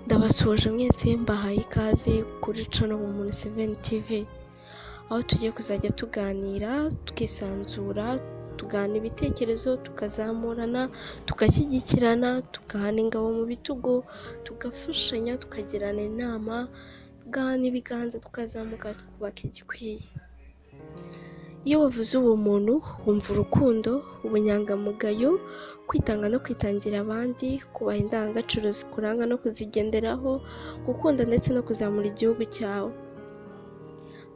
Ndabasuhuje mwese, mbahaye ikaze kuri channel Ubumuntu 7 TV, aho tugiye kuzajya tuganira tukisanzura, tugana ibitekerezo, tukazamurana, tugashyigikirana, tugahana ingabo mu bitugu, tugafashanya, tukagirana inama, tugahana ibiganza, tukazamuka, twubaka igikwiye. Iyo bavuze ubumuntu wumva urukundo, ubunyangamugayo, kwitanga no kwitangira abandi, kubaha indangagaciro zikuranga no kuzigenderaho, gukunda ndetse no kuzamura igihugu cyawe.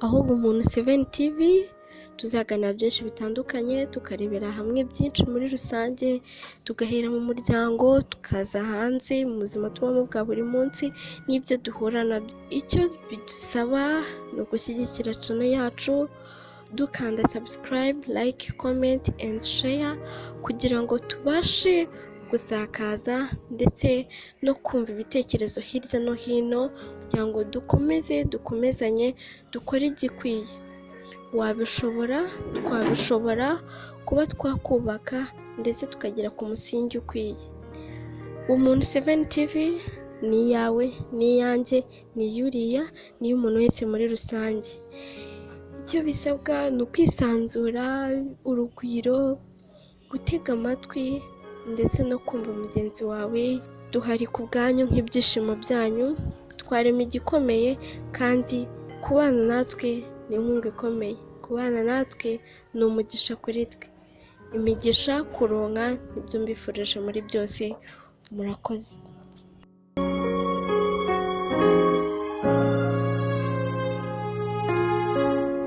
Aho Ubumuntu 7 TV tuzaganira byinshi bitandukanye, tukarebera hamwe byinshi muri rusange, tugahera mu muryango, tukaza hanze mu buzima tubamo bwa buri munsi n'ibyo duhura nabyo. Icyo bidusaba ni ugushyigikira channel yacu dukanda subscribe, like, comment and share, kugira ngo tubashe gusakaza ndetse no kumva ibitekerezo hirya no hino, kugira ngo dukomeze dukomezanye, dukore igikwiye. Wabishobora, twabishobora kuba twakubaka ndetse tukagera ku musingi ukwiye. Ubumuntu 7 TV ni iyawe, ni iyanjye, ni iy'uriya, ni iy'umuntu wese muri rusange. Icyo bisabwa ni ukwisanzura, urugwiro, gutega amatwi ndetse no kumva mugenzi wawe. Duhari ku bwanyu nk'ibyishimo byanyu, twarema igikomeye, kandi kubana natwe ni inkunga ikomeye, kubana natwe ni umugisha kuri twe. Imigisha kuronka nibyo mbifurije muri byose, murakoze.